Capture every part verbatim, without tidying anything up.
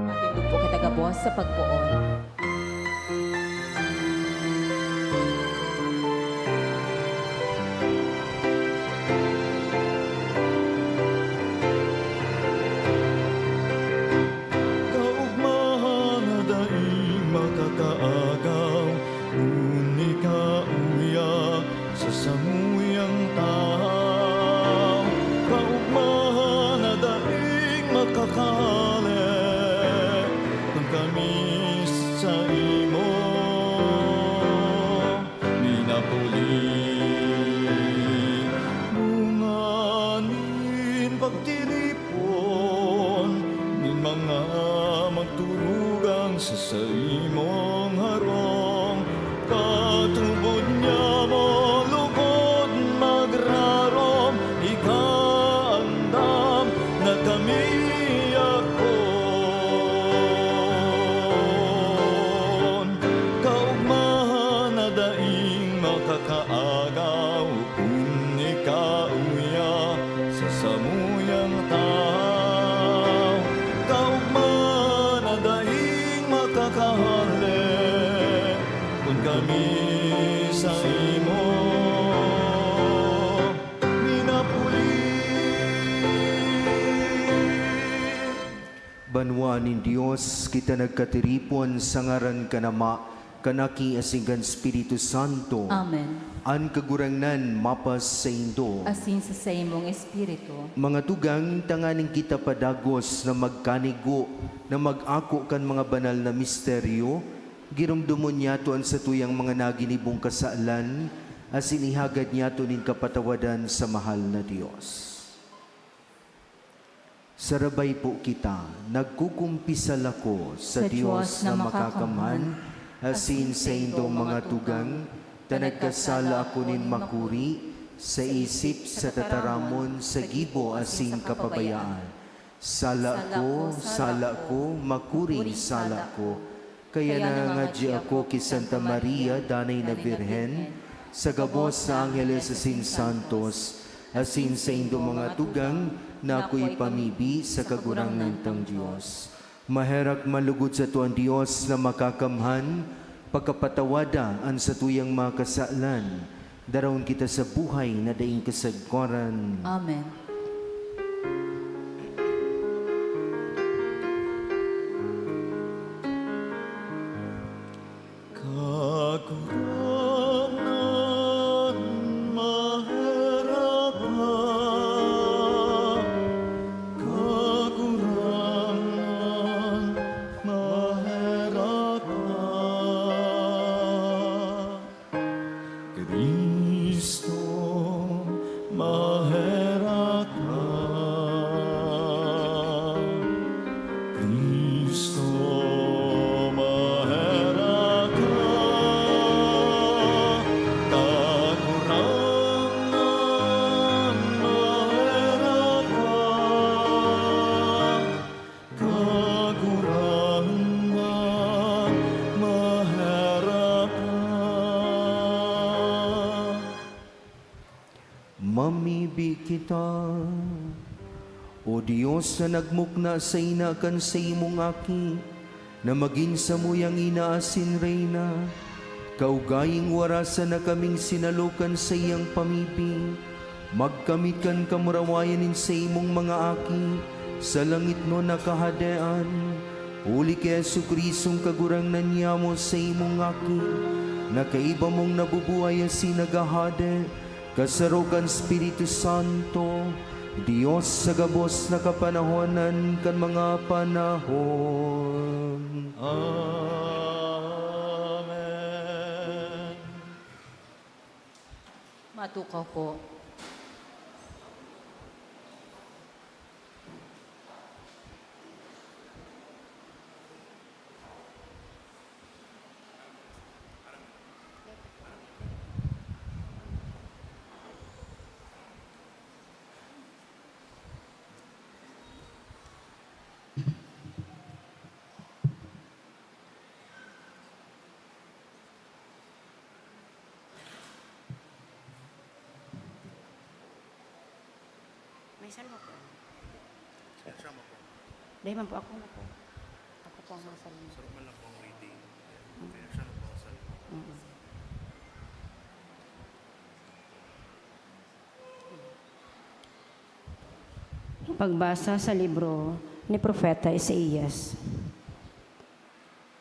Matindog po kita gabos sa pagpoon. Kaogmahan na daing makakaagaw, kun ika uya sa samuyang tahaw. Kaogmahan na daing makakahale, kun kami saimo minapuli. Bunga nin pagtiripon nin mga magturugang sa saimong harong, patubod niya mo lugod magrarom, ika andam na kami akon. Kaogmahan na daing makakaagaw, kun ika uya sa samuyang tahaw. Kaogmahan na daing makakahale, kun kami saimo minapuli. Banwaan nin Dios, kita nagkatiripon sa ngaran kan Ama, kan Aki, asin kan Espiritu Santo. Amen. An Kagurangnan mapasaindo. Asin sa saimong espiritu. Mga tugang, tanganing kita padagos na magkanigo, na mag-ako kan mga banal na misteryo, giromdomon niyato an satuyang mga naginibong kasalan, asin ihagad niyato nin kapatawadan sa mahal na Dios. Sarabay po kita, nagkukumpisal ako sa Sa Dios Dios na na makakamhan, makakamhan, asin asin saindong saindo mga mga tugang, tugang, ta ta nagkasala nagkasala ako ako nin nin makuri, makuri, sa sa isip, isip, sa sa tataramon, tataramon, sa sa gibo, gibo, asin asin sa sa kapabayaan. Kapabayaan. Sala Sala ko, ko, sala sala ko, ko, makuring makuring sala sala ko. ko. Kaya Kaya nangangadya nangangadya ako ako ki ki Santa Santa Maria, Maria, Danay na Danay na Birhen, Birhen, sa gabos na angheles asin santos, asin saindong mga tugang, na ako ipamibi sa Kagurangnan tang Dios. Maherak man lugod sato an Dios na makakamhan, pagkapatawada an satuyang mga kasalan, darawon kita sa buhay na daing kasagkoran. Amen. Kagurangnan, maherak ka. Kagurangnan, maherak ka. Cristo, maherak Bi kita. O Dios na nagmukna sa ina kan saimong Aki, na magin samuyang ina asin reyna, kaugaing warasan na kaming sinalo kan saiyang pamibi, magkamit kan kamurawayan nin saimong mga aki sa langitnon na Kahadean. Huli ki Jesu-Cristong Kagurangnan nyamo, saimong Aki, na kaiba mong nabubuhay asin naghahade, kasaro kan Espiritu Santo, Dios sa gabos na kapanahonan kan mga panahon. Amen. Matukaw po. May salmo po. Siya mo po. Dahil man po, ako na po. Ako po ang masalmo. Sarap man lang po ang reading. Mm. Kaya siya na po ang salmo. Mm. Pagbasa sa libro ni Propeta Isaias.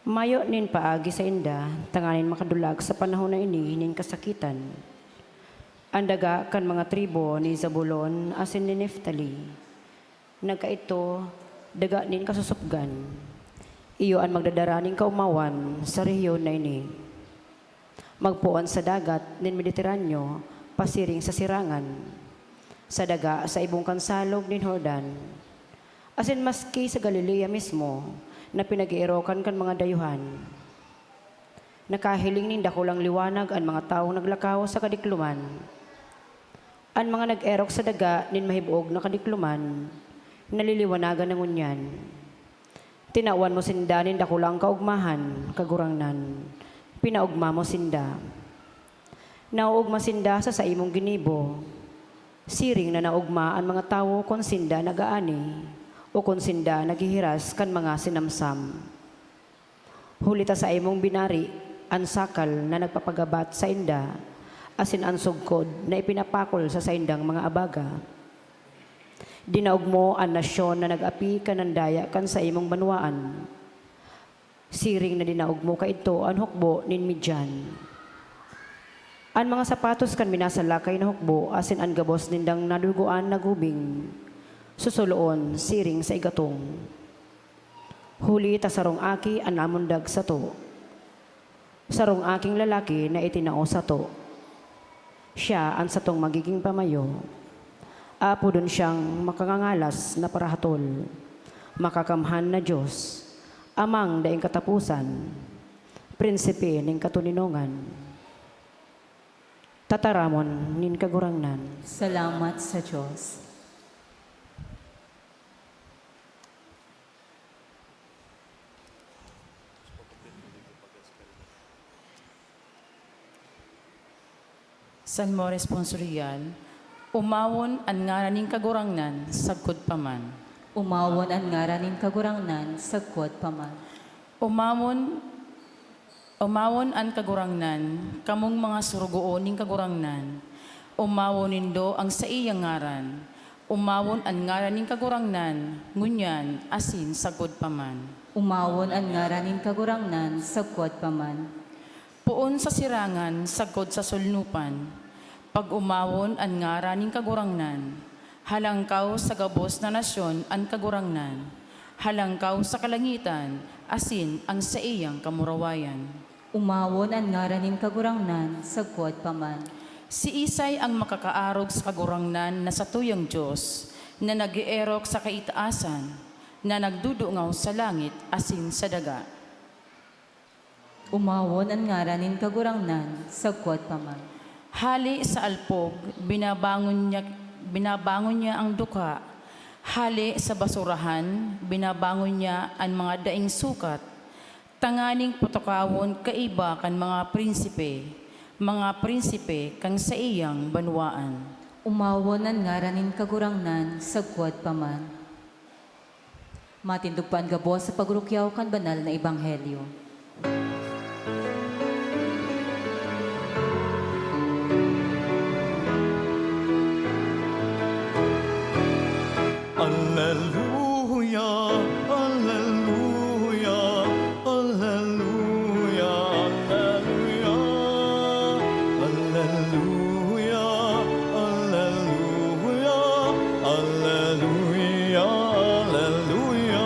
Mayo nin paagi sainda tanganing makadulag sa panahon na ini nin kasakitan. An daga kan mga tribu ni Zabulon asin ni Neftali, nagkaidto daga nin kasusupgan. Iyo an magdadara nin kaomawan sa rehiyon na ini. Magpoon sa dagat nin Mediterraneo pasiring sa sirangan, sa daga sa ibong kan salog nin Jordan, asin maski sa Galilea mismo na pinag-eerokan kan mga dayuhan. Nakahiling nin dakulang liwanag an mga tawong naglakaw sa kadikloman. An mga nag-erok sa daga nin mahibog na kadikloman, naliliwanagan na ngunyan. Tinawan mo sinda nin dakulang kaogmahan, Kagurangnan. Pinaogma mo sinda. Naoogma sinda sa saimong ginibo. Siring na naogma an mga tawo kun sinda nag-aani o kun sinda naghihiras kan mga sinamsam. Huli ta saimong binari an sakal na nagpapagabat sainda, asin an sugkod na ipinapakol sa saindang mga abaga. Dinaog mo an nasyon na nag-api kan nandaya kan saimong banwaan. Siring na dinaog mo kaidto an hukbo nin Midian. An mga sapatos kan minasalakay na hukbo asin an gabos nindang nadugoan na gubing, susuloon siring sa igatong. Huli ta sarong aki an namundag sato. Sarong aking lalaki na itinao sato. Siya an satong magigin pamayo. Apodon siyang Makangangalas na Parahatol, Makakamhan na Dios, Amang daing kataposan, Prinsipe nin katoninongan. Tataramon nin Kagurangnan. Salamat sa Dios. Salmo Responsorial. Umawon an ngaran nin Kagurangnan sagkod pa man. Umawon an ngaran nin Kagurangnan sagkod pa man. Umawon, umawon an Kagurangnan, kamong mga sorogoon nin Kagurangnan. Umawon nindo ang saiyang ngaran. Umawon an ngaran nin Kagurangnan, ngunyan asin sagkod pa man. Umawon an ngaran nin Kagurangnan sagkod pa man. Poon sa sirangan sagkod sa solnopan, pag-umawon an ngaran nin Kagurangnan. Halangkaw sa gabos na nasyon an Kagurangnan. Halangkaw sa kalangitan asin an saiyang kamurawayan. Umawon an ngaran nin Kagurangnan sagkod pa man. Siisay ang makakaarog sa Kagurangnan na satuyang Dios, na nag-eerok sa kaitaasan, na nagdudungaw sa langit asin sa daga? Umawon an ngaran nin Kagurangnan sagkod pa man. Hale sa alpog, binabangon niya, binabangon niya ang dukha. Hale sa basurahan, binabangon niya an mga daing sukat. Tanganing putukawon kaiba kan mga prinsipe, mga prinsipe kan saiyang banwaan. Umawon an ngaran nin Kagurangnan sagkod pa man. Matindog pa an gabos sa pagrukyaw kan banal na ebanghelyo. Aleluya, aleluya, aleluya, aleluya. Aleluya, aleluya, aleluya, aleluya.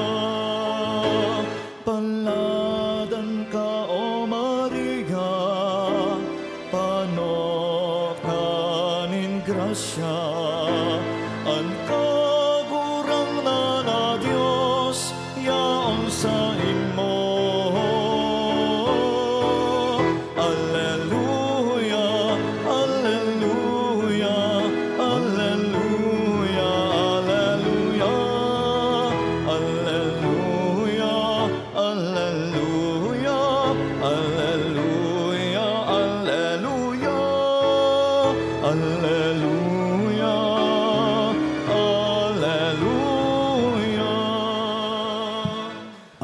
Paladan ka, O Maria, pano ka nin grasya, an Kagurangnan na Dios yaon saimo. Aleluya, aleluya, aleluya, aleluya, aleluya, aleluya, aleluya, aleluya, aleluya, aleluya.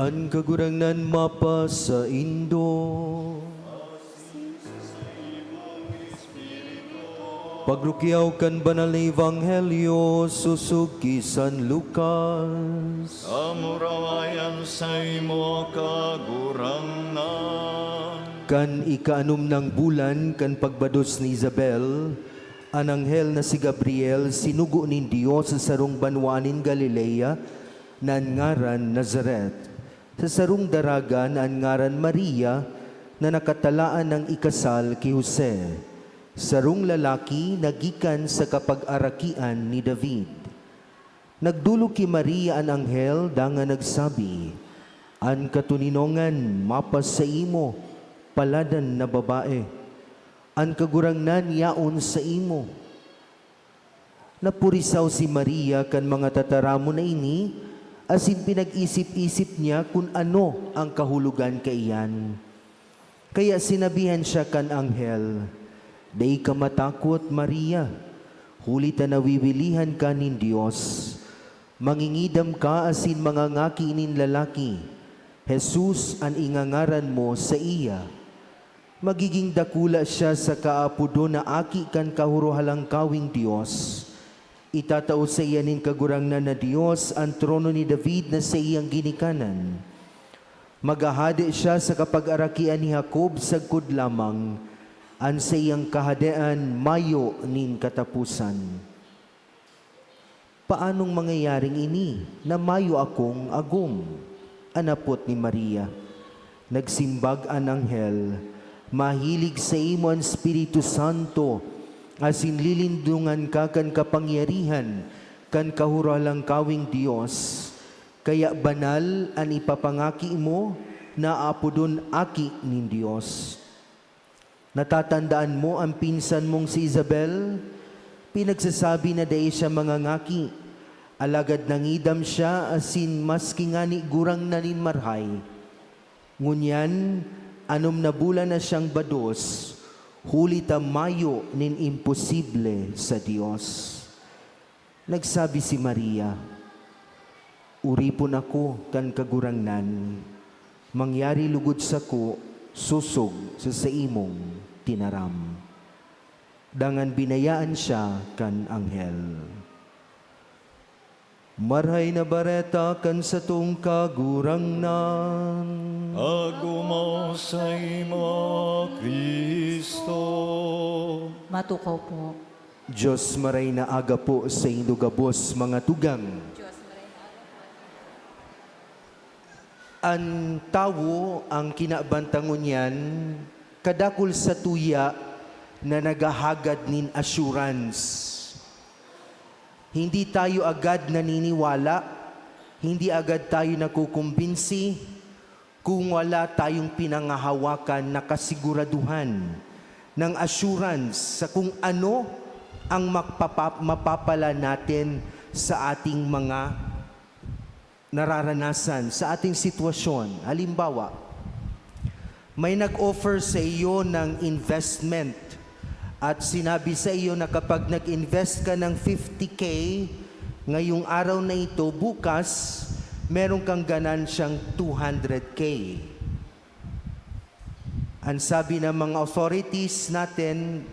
An Kagurangnan mapasaindo. Pagrukyaw kan Banal na Ebanghelyo sosog ki San Lucas. Kamurawayan saimo, Kagurangnan. Kan ikaanom nang bulan kan pagbados ni Isabel, an anghel na si Gabriel sinugo nin Dios sa sarong banwaan nin Galilea na an ngaran Nazaret, sa sarong daraga na an ngaran Maria, na nakatalaan nang ikasal ki Jose, sarong lalaki na gikan sa kapagarakian ni David. Nagdolok ki Maria an anghel dangan nagsabi, "An katoninongan mapasaimo, paladan na babae. An Kagurangnan yaon saimo." Napurisaw si Maria kan mga tataramon na ini, asin pinag-isip-isip niya kun ano an kahulogan kaiyan. Kaya sinabihan siya kan anghel, "Dai ka matakot, Maria, huli ta nawiwilihan ka nin Dios. Mangingidam ka asin mangangaki nin lalaki, Jesus an ingangaran mo saiya. Magiging dakula siya saka aapodon na Aki kan Kahorohalangkaweng Dios. Itatao saiya nin Kagurangnan na Dios an trono ni David na saiyang ginikanan. Maghahade siya sa kapagarakian ni Jacob sagkod lamang, an saiyang kahadean mayo nin kataposan." "Paanong mangyayaring ini na mayo akong agom?" an hapot ni Maria. Nagsimbag an anghel, "Mahilig saimo an Espiritu Santo, asin lilindongan ka kan kapangyarihan kan Kahorohalangkaweng Dios. Kaya banal an ipapangaki mo na aapodon Aki nin Dios. Natatandaan mo an pinsan mong si Isabel? Pinagsasabi na dai siya mangangaki, alagad nangidam siya asin maski ngani gurang na nin marhay. Ngunyan, anom na bulan na siyang bados, huli ta mayo nin imposible sa Dios." Nagsabi si Maria, "Oripon ako kan Kagurangnan, mangyari logod sako sosog sa saimong tinaram." Dangan binayaan siya kan anghel. Marahay na Bareta kan satong Kagurangnan. Agomaw saimo, Cristo. Matukaw po. Dios maray na aga po saindo gabos, mga tugang. An tawo, an kinaban ta ngunyan, kadakul satuya na naghahagad nin assurance. Hindi tayo agad naniniwala, hindi agad tayo nakukumbinsi, kung wala tayong pinangahawakan na kasiguraduhan ng assurance sa kung ano ang magpapa-, mapapala natin sa ating mga nararanasan, sa ating sitwasyon. Halimbawa, may nag-offer sa iyo ng investment At sinabi sa iyo na kapag nag-invest ka ng fifty K ngayong araw na ito, bukas, meron kang ganansyang two hundred K. Ang sabi ng mga authorities natin,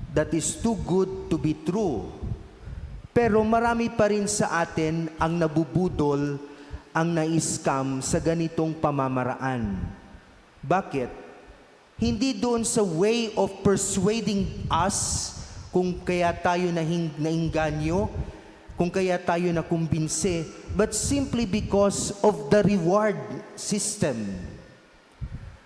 that is too good to be true. Pero marami pa rin sa atin ang nabubudol, ang na-scam sa ganitong pamamaraan. Bakit? Hindi doon sa way of persuading us kung kaya tayo nahing-, naengganyo, kung kaya tayo nakumbinsi, but simply because of the reward system.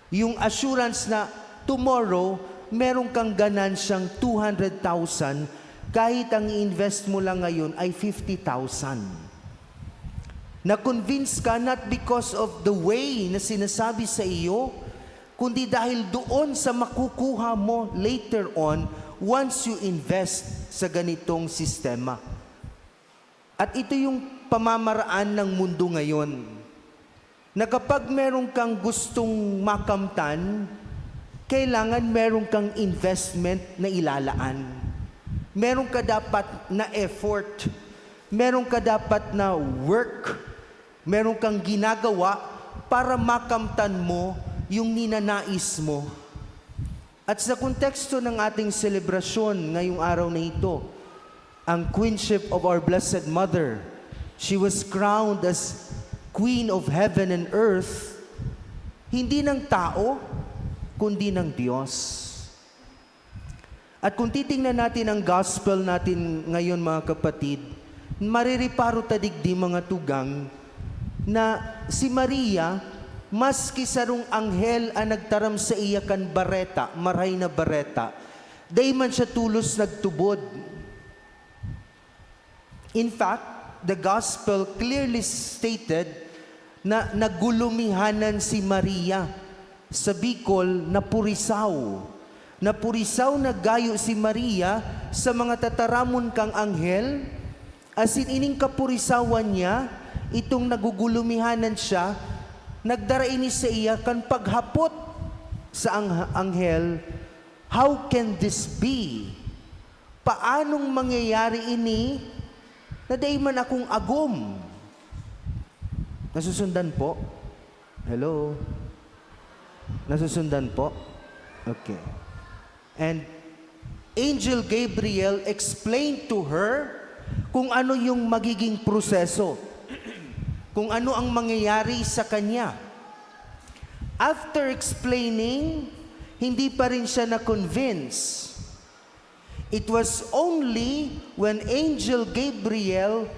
Yung assurance na tomorrow, meron kang ganansyang two hundred thousand, kahit ang i-invest mo lang ngayon ay fifty thousand. Na-convince ka not because of the way na sinasabi sa iyo, kundi dahil doon sa makukuha mo later on once you invest sa ganitong sistema. At ito yung pamamaraan ng mundo ngayon, na kapag meron kang gustong makamtan, kailangan meron kang investment na ilalaan. Meron ka dapat na effort. Meron ka dapat na work. Meron kang ginagawa para makamtan mo yung ninanais mo. At sa konteksto ng ating selebrasyon ngayong araw na ito, ang queenship of our Blessed Mother, she was crowned as Queen of Heaven and Earth, hindi ng tao, kundi ng Diyos. At kung titingnan natin ang gospel natin ngayon, mga kapatid, marireparo ta digdi, mga tugang, na si Maria, maski sarong anghel an nagtaram saiya kan bareta, Marahay na Bareta, dai man siya tolos nagtubod. In fact, the gospel clearly stated na nagulumihanan si Maria. Sa Bicol, napurisaw. Napurisaw na gayo si Maria sa mga tataramon kan anghel, asin ining kapurisawan niya, itong nagugulumihanan siya, nagdara ini saiya kan paghapot sa ang-, anghel, "How can this be? Paanong mangyayari ini na dai man akong agom?" Nasusundan po? Hello? Nasusundan po? Okay. And Angel Gabriel explained to her kung ano yung magiging proseso, kung ano ang mangyayari sa kanya. After explaining, hindi pa rin siya na-convince. It was only when Angel Gabriel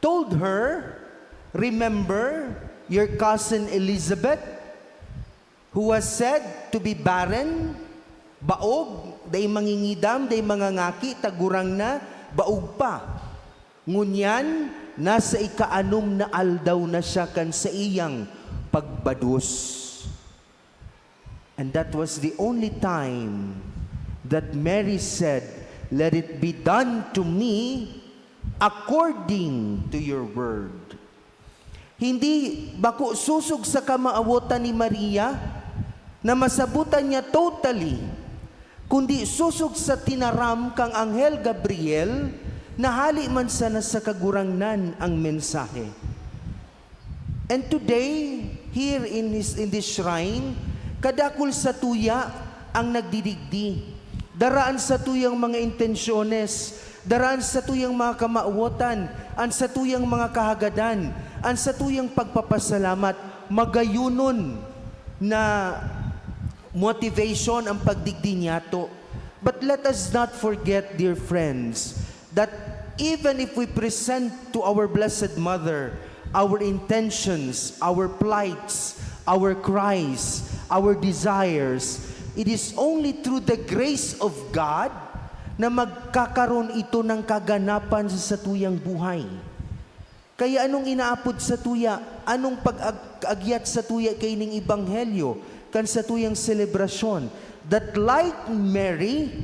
told her, "Remember your cousin Elizabeth, who was said to be barren, baog, dai mangingidam, dai mangangaki, tagurang na, baog pa. Ngunyan, nasa ikaanom na aldaw na siya kan saiyang pagbados." And that was the only time that Mary said, "Let it be done to me according to your word." Hindi bako sosog sa kamaawotan ni Maria na masabotan niya totally, kundi sosog sa tinaram kang Anghel Gabriel na hale man sana sa Kagurangnan ang mensahe. And today, here in his, in this shrine, kadakul satuya ang nagdidigdi. Dara an satuyang mga intensyones, dara an satuyang mga kamawotan, an satuyang mga kahagadan, an satuyang pagpapasalamat, magayunon na motivation ang pagdigdi niyato. But let us not forget, dear friends, that even if we present to our Blessed Mother our intentions, our plights, our cries, our desires, it is only through the grace of God na magkakaroon ito ng kaganapan sa satuyang buhay. Kaya anong inaapod satuya? Anong pag-ag-, agyat satuya kaining ebanghelyo kan satuyang selebrasyon? That like Mary,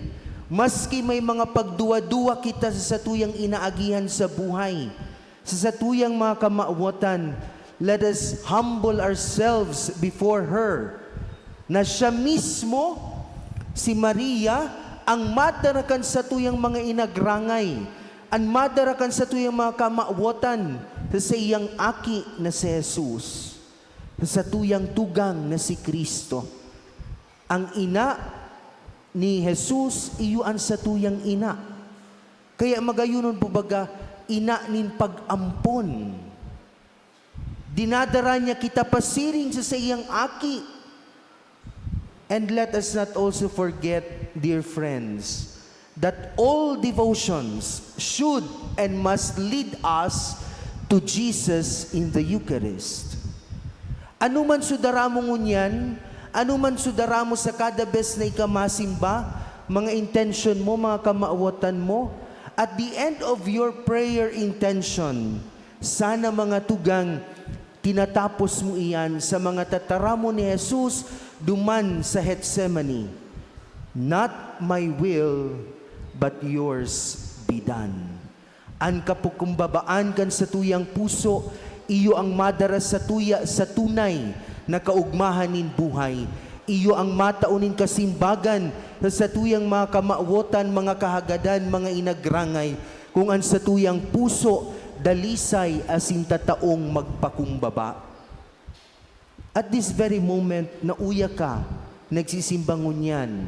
maski may mga pagduwa-duwa kita sa satuyang inaagihan sa buhay, sa satuyang mga kamawotan, let us humble ourselves before her, na siya mismo, si Maria, Ang madara kan satuyang mga inagrangay, an madara kan satuyang mga kamawotan sa saiyang Aki na si Jesus, sa satuyang tugang na si Cristo. Ang ina ni Jesus, iyo an satuyang ina. Kaya magayonon po baga, ina nin pag-ampon. Dinadara niya kita pasiring sa saiyang Aki. And let us not also forget, dear friends, that all devotions should and must lead us to Jesus in the Eucharist. Ano man su dara mo ngunyan, ano man su dara mo sa kada bes na ika masimba, mga intention mo, mga kamawotan mo, at the end of your prayer intention, sana, mga tugang, tinatapos mo iyan sa mga tataramon ni Jesus duman sa Getsemani, "Not my will, but yours be done." An kapakumbabaan kan satuyang puso, iyo ang madara satuya sa tunay na kaogmahan nin buhay. Iyo ang matao nin kasimbagan sa satuyang mga kamawotan, mga kahagadan, mga inagrangay, kung an satuyang puso dalisay asin tataong magpakumbaba. At this very moment, na uya ka nagsisimba ngunyan,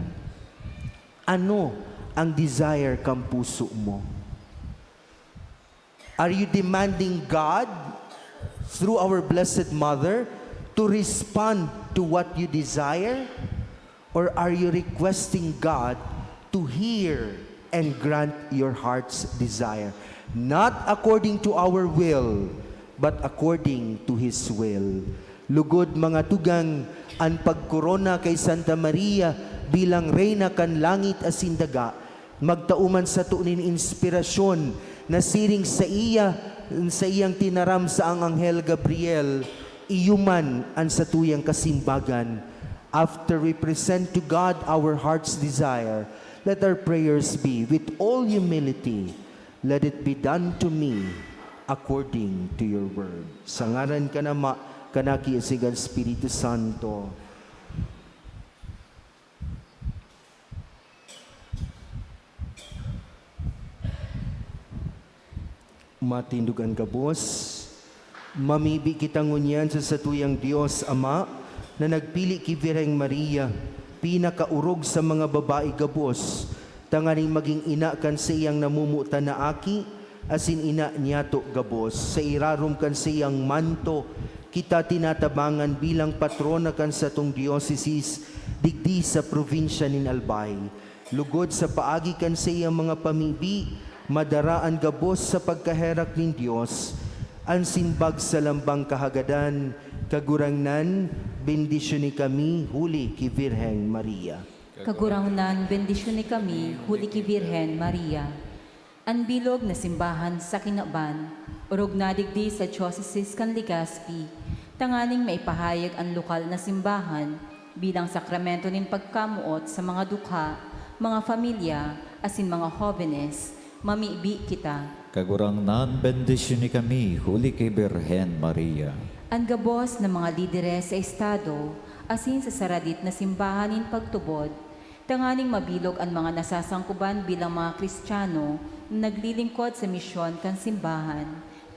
ano ang desire kan puso mo? Are you demanding God, through our Blessed Mother, to respond to what you desire? Or are you requesting God to hear and grant your heart's desire? Not according to our will, but according to His will. Lugod, mga tugang, an pagkorona kay Santa Maria bilang Reyna kan langit asin daga, magtao man sato nin inspirasyon na siring saiya, saiyang tinaram sa ang Anghel Gabriel, iyo man an satuyang kasimbagan. After we present to God our heart's desire, let our prayers be, with all humility, "Let it be done to me according to your word." Sa ngaran kan Ama, kan Aki, asin kan Espiritu Santo. Matindog an gabos. Mamibi kita ngunyan sa satuyang Dios Ama, na nagpili ki Birheng Maria, pinakaorog sa mga babae gabos, tanganing magin ina kan saiyang namomotan na Aki, asin ina niyato gabos. Sa irarom kan saiyang manto, kita tinatabangan bilang patrona kan satong dioceses digdi sa probinsya nin Albay. Lugod sa paagi kan saiyang mga pamibi, madara an gabos sa pagkaherak nin Dios, an simbag sa lambang kahagadan, "Kagurangnan, bendisyoni kami huli ki Birhen Maria." Kagurangnan, bendisyoni kami huli ki Birhen Maria. An bilog na simbahan sa kinaban, orog na digdi sa Diocese kan Legazpi, tanganing maipahayag an lokal na simbahan bilang sakramento nin pagkamoot sa mga dukha, mga familia, asin mga hobenes. Mamibi kita. Kagurangnan, bendisyoni kami huli ki Birhen Maria. An gabos na mga lideres sa estado asin sa saradit na simbahan nin pagtubod, tanganing mabilog an mga nasasangkuban bilang mga Kristiyano na naglilingkod sa misyon kan simbahan.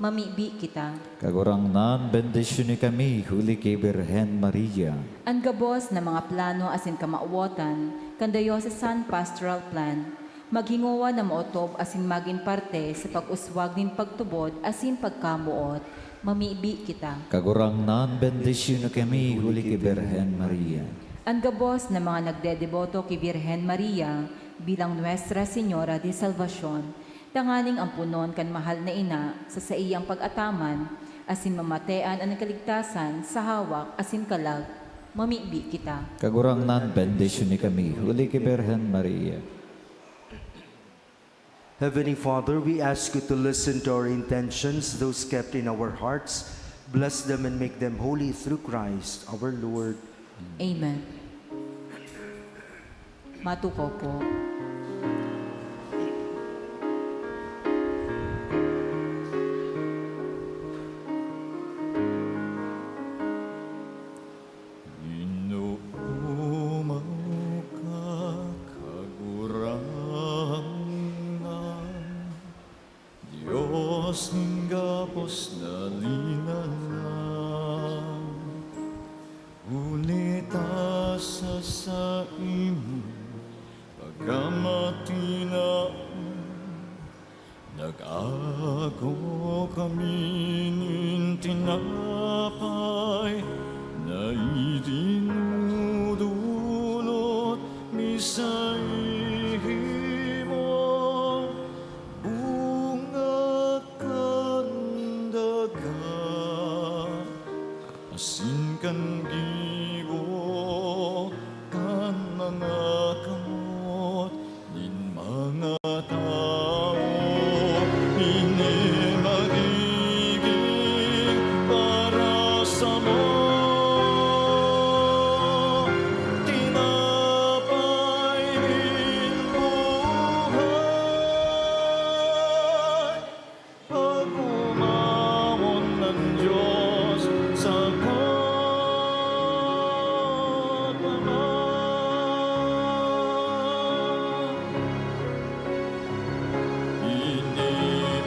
Mamibi kita. Kagurangnan, bendisyoni kami huli ki Birhen Maria. An gabos na mga plano asin kamawotan kan Diocesan Pastoral Plan, maghingowa na maotob asin magin parte sa pag-uswag nin pagtubod asin pagkamoot. Mamibi kita. Kagurangnan, bendisyoni kami huli ki Birhen Maria. An gabos na mga nagdedeboto ki Birhen Maria bilang Nuestra Señora de Salvacion, tanganing amponon kan mahal na ina sa saiyang pag-ataman, asin mamatean an kaligtasan sa hawak asin kalag. Mamibi kita. Kagurangnan, bendisyoni kami huli ki Birhen Maria. Heavenly Father, we ask you to listen to our intentions, those kept in our hearts. Bless them and make them holy through Christ our Lord. Amen. Matukaw po. Ginoo, mayo ka, Kagurangnan. saimo pagkamatinaw. Nag-agaw kami nin tinapay na idinudulot mi saimo, bunga kan daga asin kan gibo kan mga kamot nin mga tawo. Ini magigin para samo tinapay nin buhay. Pag-omawon an Dios sa pagkamatinaw. Ini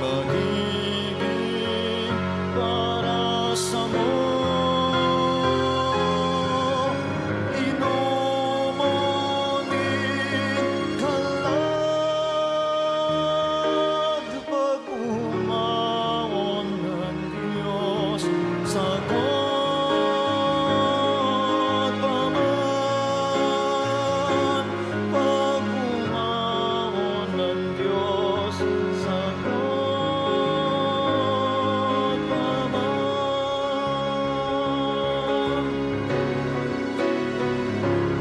magigin para samo inomon nin kalag. Pag-omawon an Dios sagkod pa man. Pag-omawon an Dios sagkod pa man.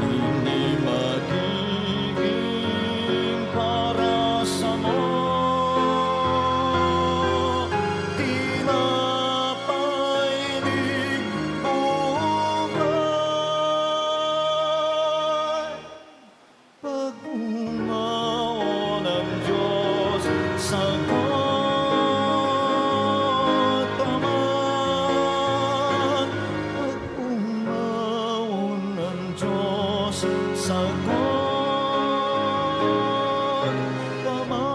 Ini magigin para samo tinapay nin buhay. Pag-omawon an Dios sagkod pa man. Pag-omawon an Dios sagkod pa man.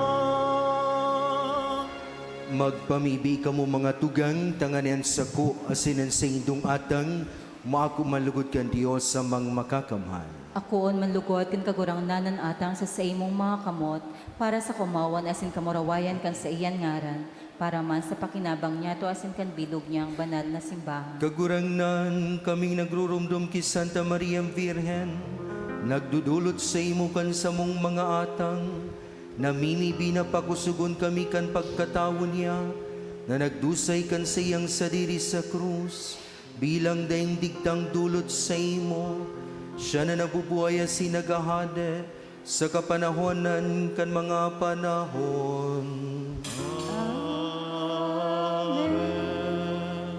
Magpamibi kamo, mga tugang, tanganing an sako asin an saindong atang maako man lugod kan Dios Amang Makakamhan. Akoon man lugod kan Kagurangnan an atang sa saimong mga kamot, para sa kaomawan asin kamurawayan kan saiyang ngaran, para man sa pakinabang niyato asin kan bilog niyang banal na simbahan. Kagurangnan, kaming nagruromdom ki Santa Maria Birhen, nagdodolot saimo kan samong mga atang, namimibi na pakosogon kami kan pagkatawo niya, na nagdusay kan saiyang sadiri sa krus, bilang daing digtang dolot saimo, siya na nabubuhay asin naghahade sa kapanahonan kan mga panahon. Amen.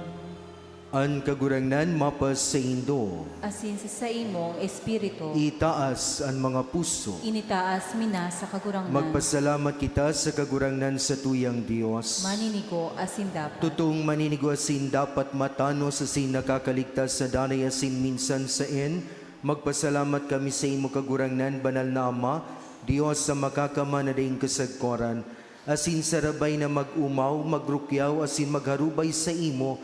An Kagurangnan mapasaindo. Asin sa saimong espiritu. Itaas an mga puso. Initaas mi na sa Kagurangnan. Magpasalamat kita sa Kagurangnan, satuyang Dios. Maninigo asin dapat. Totoong maninigo asin dapat, matanos asin nakakaligtas sa danay asin minsan saen, magpasalamat kami saimo, Kagurangnan, Banal na Ama, Dios sa Makakamhan na daing kasagkoran, asin sarabay na mag-omaw, magrukyaw, asin magharubay saimo,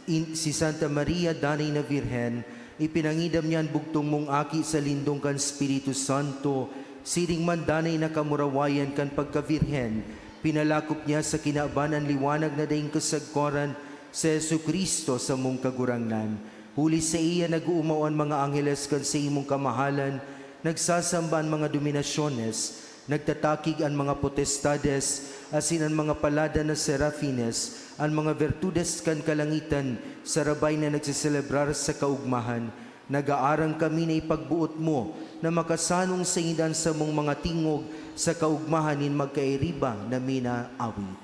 in-, si Santa Maria, danay na Birhen, ipinangidam niya an bugtong mong Aki sa lindong kan Espiritu Santo, siring man danay na kamurawayan kan pagkabirhen, pinalakop niya sa kinaban an liwanag na daing kasagkoran, si Jesu-Cristo, samong Kagurangnan. Huli saiya nag-oomaw an mga angheles kan saimong kamahalan, nagsasamba an mga dominasyones, nagtatakig an mga potestades, asin an mga palada na serafines, an mga bertudes kan kalangitan, sarabay na nagseselebrar sa kaogmahan. Nag-aarang kami na ipagboot mo na makasanong sainda an samong mga tingog sa kaogmahan nin magkairiba na minaawit.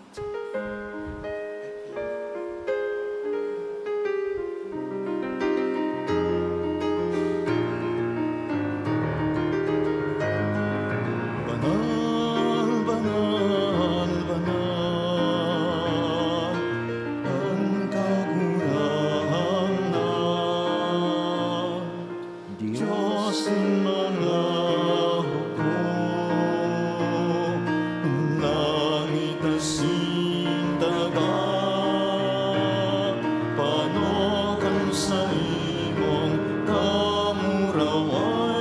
Banal, banal, banal an Kagurangnan. Dios nin mga hukom, langit asin daga, pano kan saimong kamurawayan.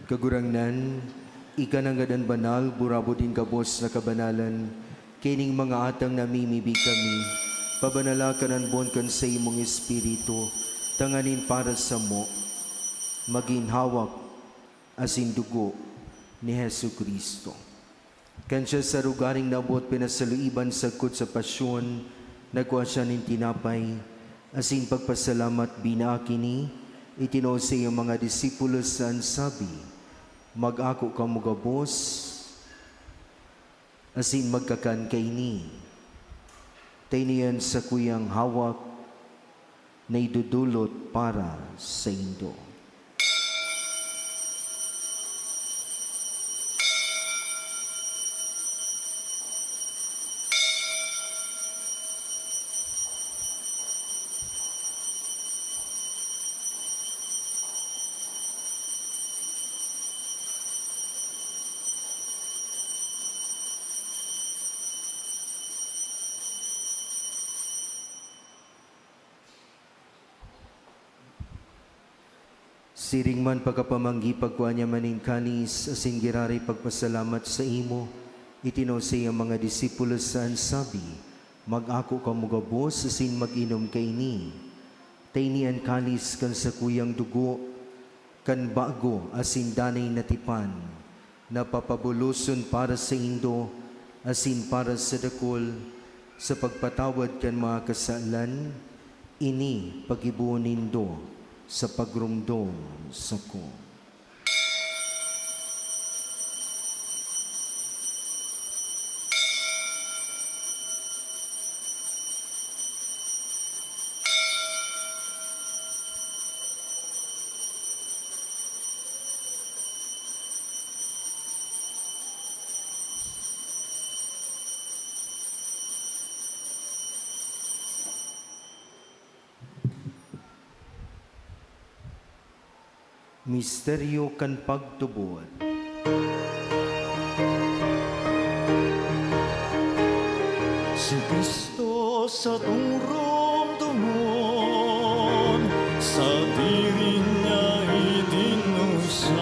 Kagurangnan, ika na ngadan banal, burabod nin gabos na kabanalan, kaining mga atang namimibi kami, pabanala kan anbon kan saimong Espiritu, tanganing para samo, magin hawak asin dugo ni Jesu-Cristo. Kan siya sa rogaring naabot pinasaluiban sagkod sa pasyon, nagkua siya nin tinapay, asin pagpasalamat, binaak ini, itinao sa iyang mga disipulos, sa sabi, "Mag-ako kamo gabos, asin magkakan kaini. Ta ini an sakuyang hawak na idodolot para saindo." Siring man, pakapamanggi, pagkua niya man nin kalis asin giraray pagpasalamat saimo, itinao sa iyang mga disipulos, sa sabi, "Mag-ako kamo gabos asin mag-inom kaini. Ta ini an kalis kan sakuyang dugo kan bago asin danay na tipan, na papabuloson para saindo asin para sa dakul sa pagpatawad kan mga kasalan. Ini paggibohon nindo sa pagromdom sako." Misteryo kan pagtubod. Si Cristo satong romdomon, sadiri niya itinusay,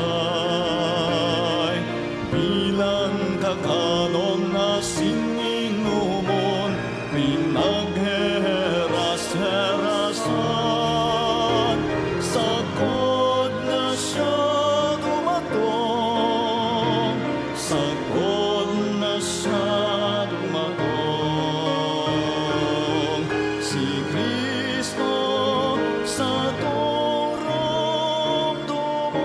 bilang kakanon asin inomon, pinagheheras-herasan, sagkod na siya dumatong, sagkod na siya dumatong, si Cristo satong romdomon.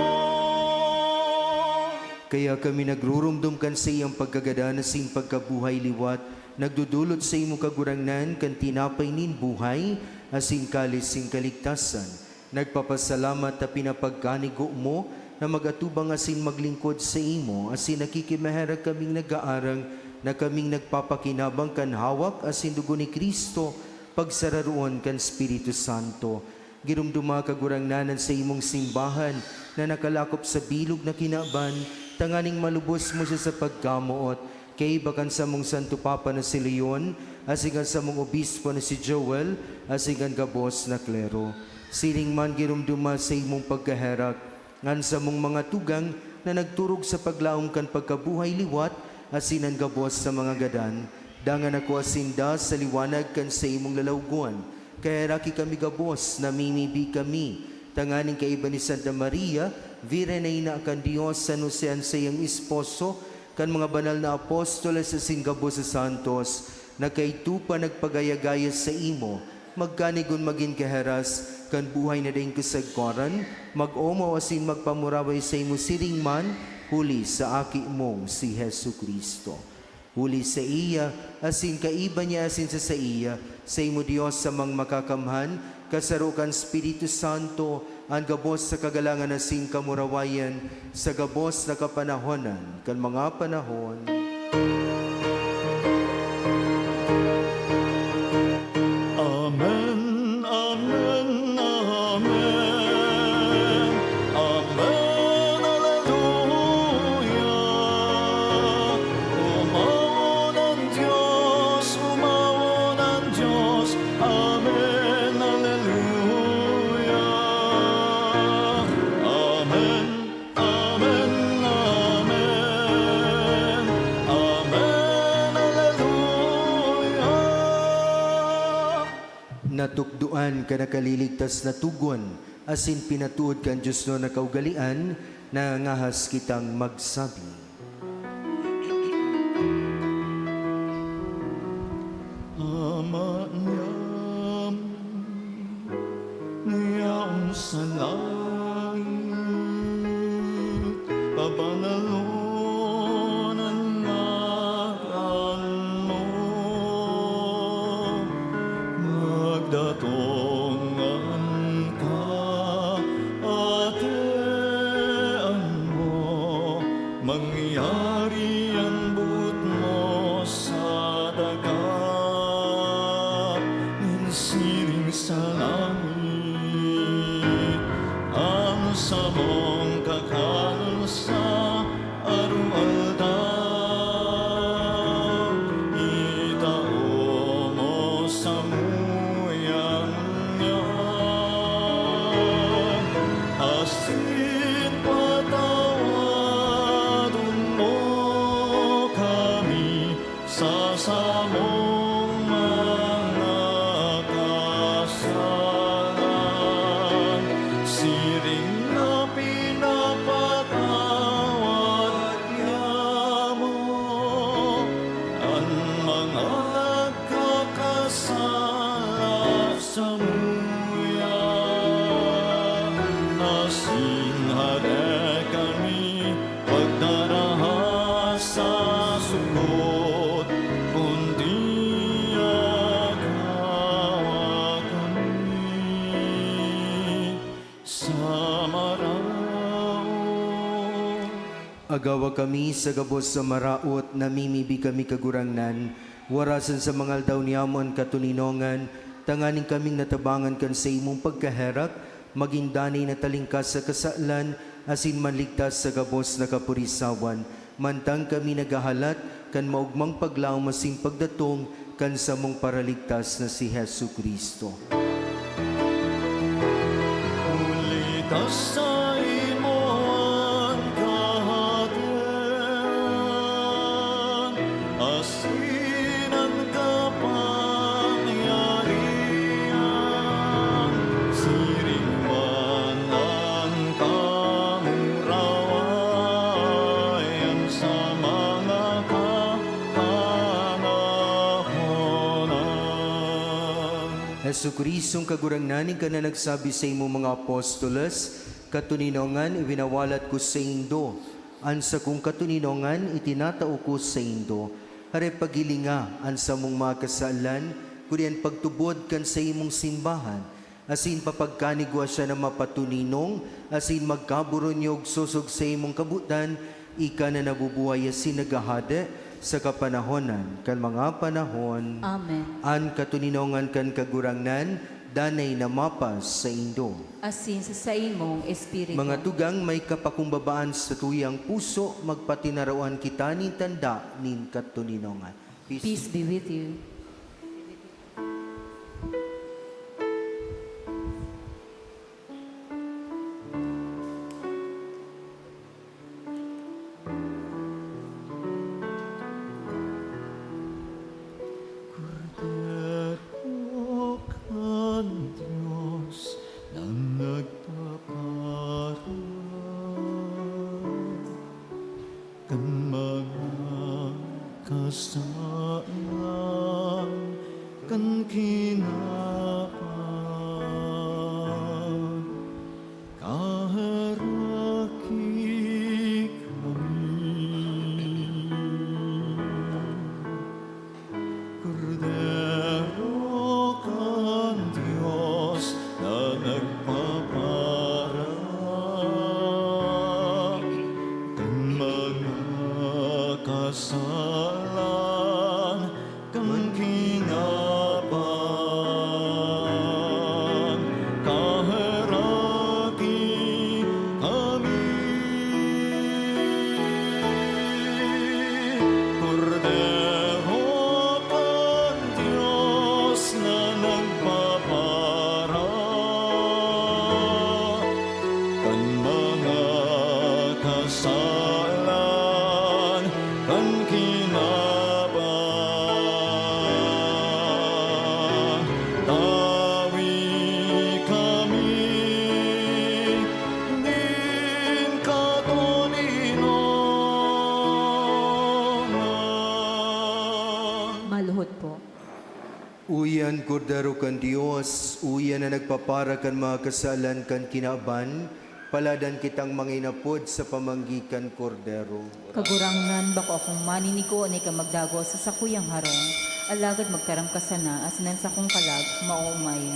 Kaya kami nagruromdom kan saiyang pagkagadan asin pagkabuhay liwat, nagdodolot saimo, Kagurangnan, kan tinapay nin buhay asin kalis nin kaligtasan. Nagpapasalamat ta pinapagkanigo mo na mag-atubang asin maglingkod saimo, asin nakikimaherak kaming nag-aarang na kaming nagpapakinabang kan hawak asin dugo ni Cristo, pagsararoon kan Espiritu Santo. Giromdoma, Kagurangnan, an saimong simbahan na nakalakop sa bilog na kinaban, tanganing malubos mo siya sa pagkamoot, kaiba kan samong Santo Papa na si Leon, asin kan samong Obispo na si Joel, asin kan gabos na klero. Siring man, giromdoma saimong pagkaherak an samong mga tugang na nagturog sa paglaom kan pagkabuhay liwat, asin an gabos sa mga gadan. Dangan ako asinda sa liwanag kan saimong lalawgon. Kaheraki kami gabos, namimibi kami, tanganing kaiba ni Santa Maria, Virgen na ina kan Dios, San Jose an saiyang esposo, kan mga banal na apostoles asin gabos na santos, na kaidto pa nagpagaya-gaya saimo, magkanigon magin kaheras kan buhay na daing kasagkoran, mag-omaw asin magpamuraway saimo siring man, huli sa Aki mong si Jesu-Cristo. Huli saiya, asin kaiba niya, asin sa saiya, saimo, Dios Amang Makakamhan, kasaro kan Espiritu Santo, an gabos sa kagalangan asin kamurawayan, sa gabos na kapanahonan kan mga panahon. Amen, amen, amen. Amen, aleluya. Umawon an Dios, umawon an Dios. Amen, aleluya. Amen, amen, Natukdoan kan nakaliligtas na tugon asin pinatuod kan diosnon na kaugalean, nangangahas kitang magsabi: Ama niam, na yaon sa langit, pabanalon an ngaran mo. Magdatong an Kahadean mo, mangyari an boot mo sa daga, nin siring sa langit. An samong kakanon sa aroaldaw, itao mo samuya ngunyan, asin patawadon mo kami sa samong mga kasalan, siring na pinapatawad niamo an mga nagkakasala samuya. Asin hade kami pagdaraha sa sugod, kundi agawa kami sa maraot. Agawa kami sa gabos na maraot, namimibi kami, Kagurangnan, warasan sa mga aldaw niamo an katoninongan, tanganing kaming natabangan kan saimong pagkaherak, magin danay na talingkas sa kasalan asin manligtas sa gabos na kapurisawan, mantang kami naghahalat kan maogmang paglaom asin pagdatong kan samong Paraligtas na si Jesu-Cristo. Huli ta saimo an kahadean, asin an kapangyarihan, siring man an kamurawayan sa mga katanahonan. Jesu-Cristong Kagurangnan, ika na nagsabi sa imong mga apostoles, "Katoninongan, iwinawalat ko saindo an sakong katoninongan, itinatao ko saindo." Hare, paghilinga an samong mga kasalan, kundi an pagtubod kan saimong simbahan, asin papagkanigwa siya na mapatoninong asin magkaboronyog sosog sa imong kabotan, ika na nabubuhay asin naghahade sa kapanahonan kan mga panahon. Amen. An katoninongan kan Kagurangnan danay na mapasaindo. Asin sa saimong espiritu. Mga tugang, may kapakumbabaan sa tuyang puso, magpatinarawan kita nin tanda nin katoninongan. Peace be with you. Kordero kan Dios na nagpaparang kan mga kasalan kan kinaban, kaheraki kami. Kordero kan Dios na nagpaparang kan mga kasalan kan kinaban. Uyan, Kordero kan Dios, uyan na nagpapara kan mga kasalan kan kinaban, paladan kitang mga inapod sa pamanggi kan Kordero. Kagurangnan, bako akong maniniko na ika magdagos sa sakuyang harong, alagad magtaram ka sana asin an sakong kalag maoomay.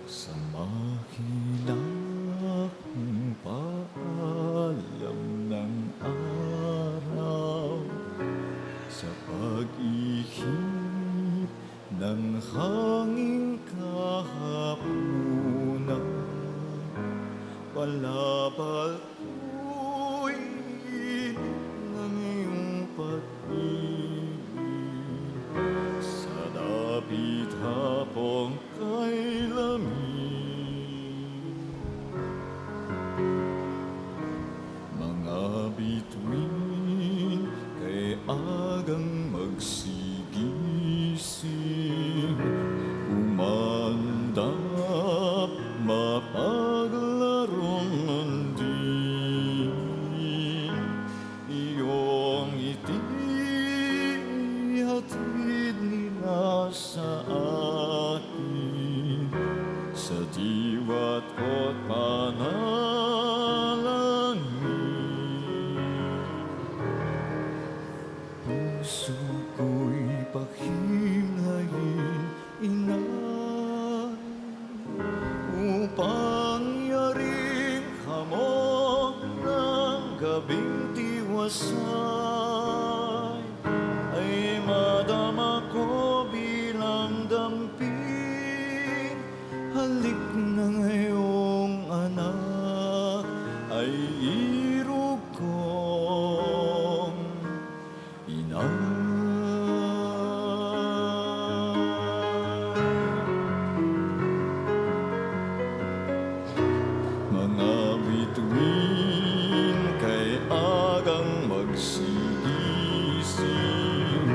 Sa mahinahong paalam ng araw, sa pag-ihip ng hanging kahaponan, palabal ko'y ng iyong pag-ibig sa dapit hapong kay lamin. Mga bituin, kay agang magsigising, umaandap, mapaglarom man din. Iyong ngiti hatid nila sa akin, sa diwat ko't panalangin. Puso ko'y pakimlayin, Inay, upang yaring hamog ng gabing tiwasay ay madama ko bilang damping halik na ngayong anak ay irog kong Inay. Mga bituin, kay agang magsigising,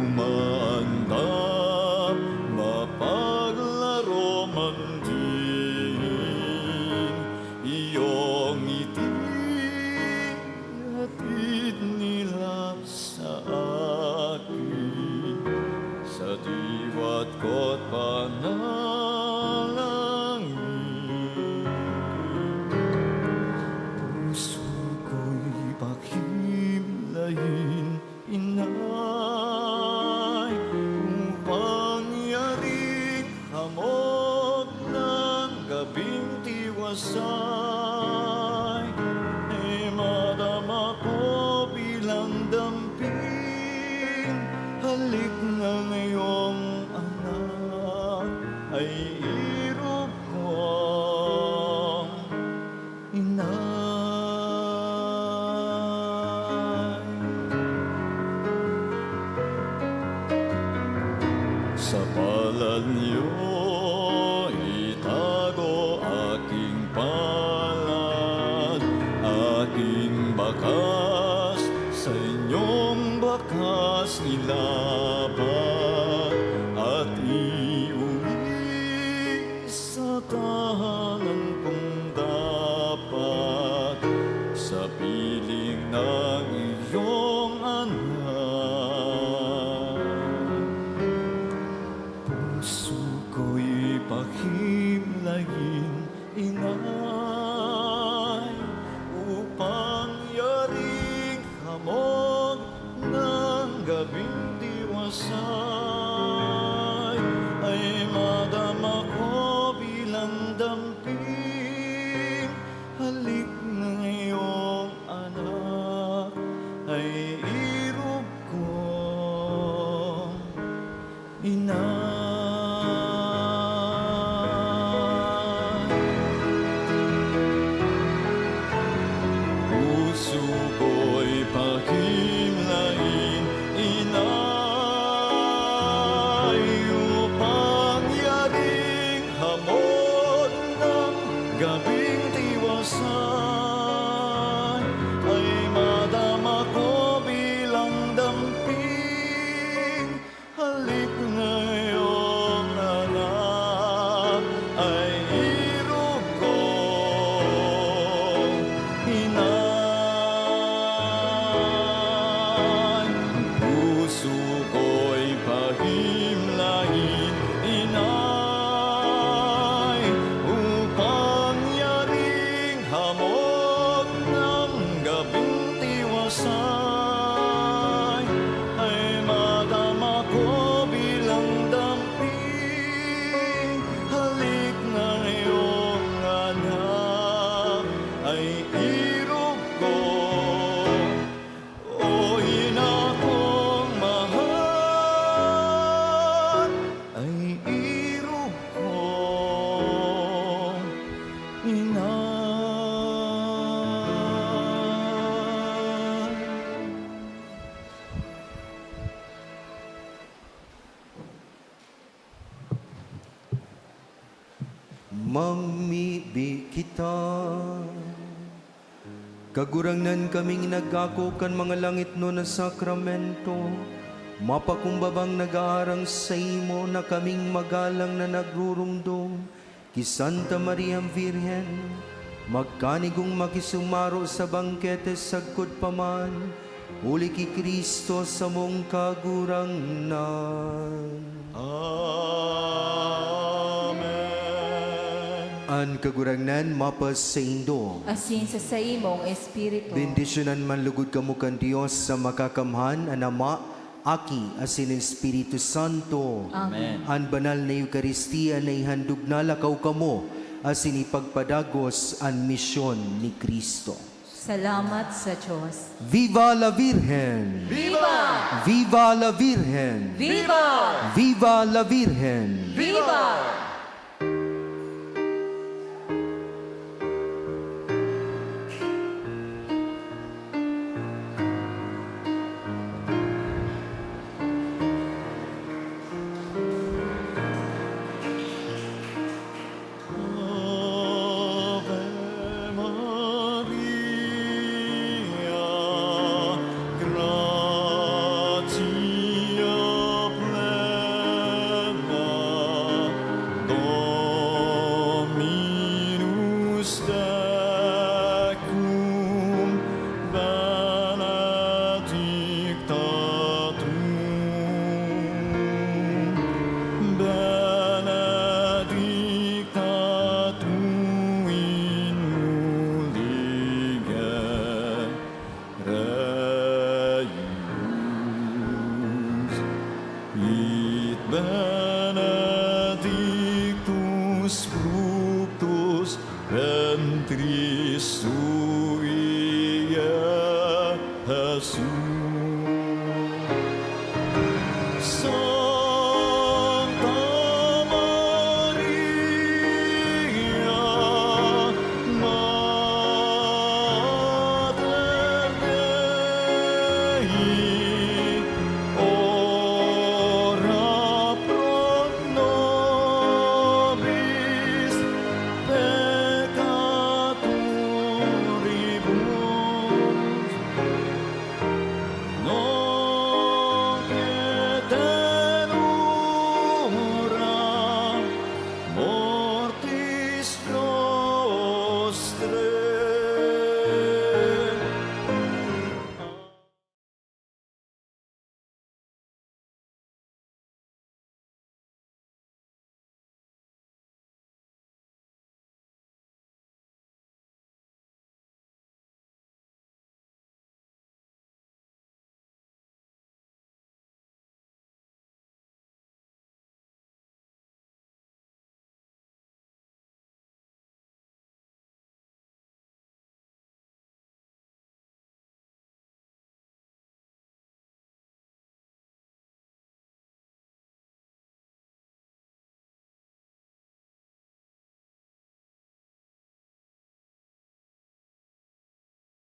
umaandap, mapaglaro man din, iyong ngiti hatid nila sa akin, sa diwat ko't panalangin. Puso ko'y pakimlayin, Inay, upang yaring hamog ng gabing tiwasay, ay madama ko bilang damping halik ng iyong anak, ay irog kong Inay. Sa palad niyo itago aking palad, aking bakas, sa inyong bakas ilapat, at iuwi sa tahanan kong dapat, sa piling ng iyong anak. Puso ko'y pakimlayin, Inay, upang yaring hamog ng gabing tiwasay, ay madama ko bilang damping halik ng iyong anak, ay Ay madama ko bilang damping, halik ngayong anak ay irog ko, inay. Puso ko'y pahimlain, inay, upang yaring hamot ng gabing tiwasay ay madama ko bilang damping. Halik ngayong anak ay irog ko, o ina kong mahal, ay irog ko, ina. Magmibi kita. Kagurangnan, kaming nag-ako kan mga langitnon na sakramento, mapakumbabang nag-aarang saimo na kaming magalang na nagrurumdom ki Santa Mariang Birhen, magkanigong makisumaro sa bangkete sagkod pa man, huli ki Cristo samong Kagurangnan. Amen. An Kagurangnan mapasaindo. Asin sa saimong espiritu. Bendisyonan man lugod kamo kan Dios sa Makakamhan, an Ama, Aki, asin Espiritu Santo. Amen. An banal na Eukaristia na ihandog na, lakaw kamo asin ipagpadagos an misyon ni Cristo. Salamat sa Diyos. Viva la Virgen! Viva! Viva la Virgen! Viva! Viva la Virgen! Viva! Ave Maria, gratia plena, Dominus tecum, benedicta tu, benedicta tu in mulieribus, et benedictus fructus ventris tui, Jesus.